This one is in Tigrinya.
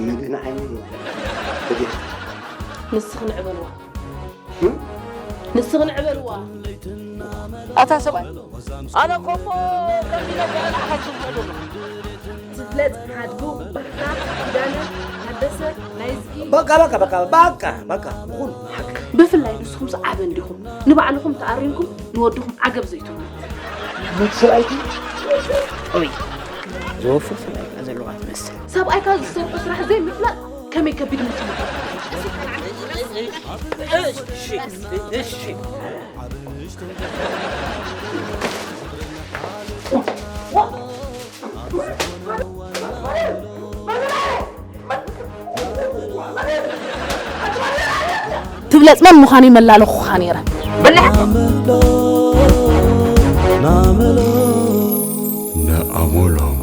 ምግቢ ንዓይኒ ተገይሩ። ንስኽን ዕበልዋ። ንስኽን ዕበልዋ። ኣታ ሰብኣይ ኣነ ኮሞ ከቢለ ገለ ንዓኻትኩም ክእሉ ትፍለጥ ሓድጉ ባሕታ ኪዳነ ታደሰ ናይ ዝጊ በቃ በቃ በቃ በቃ በቃ ኩሉ ሓቂ። ብፍላይ ንስኹም ዝዓበ እንዲኹም ንባዕልኹም ተኣሪምኩም ንወድኹም ዓገብ ዘይትብሉ። መት ሰብኣይቲ ኦይ ዝወፍር ሰብኣይ እያ ዘለዋ ትመስል ሰብኣይካ ዝሰርሖ ስራሕ ዘይምፍላጥ ከመይ ከቢድ ምትምታ ትብለጽ መን ምዃነይ መላለኹኻ ነይረ። ንኣመሎም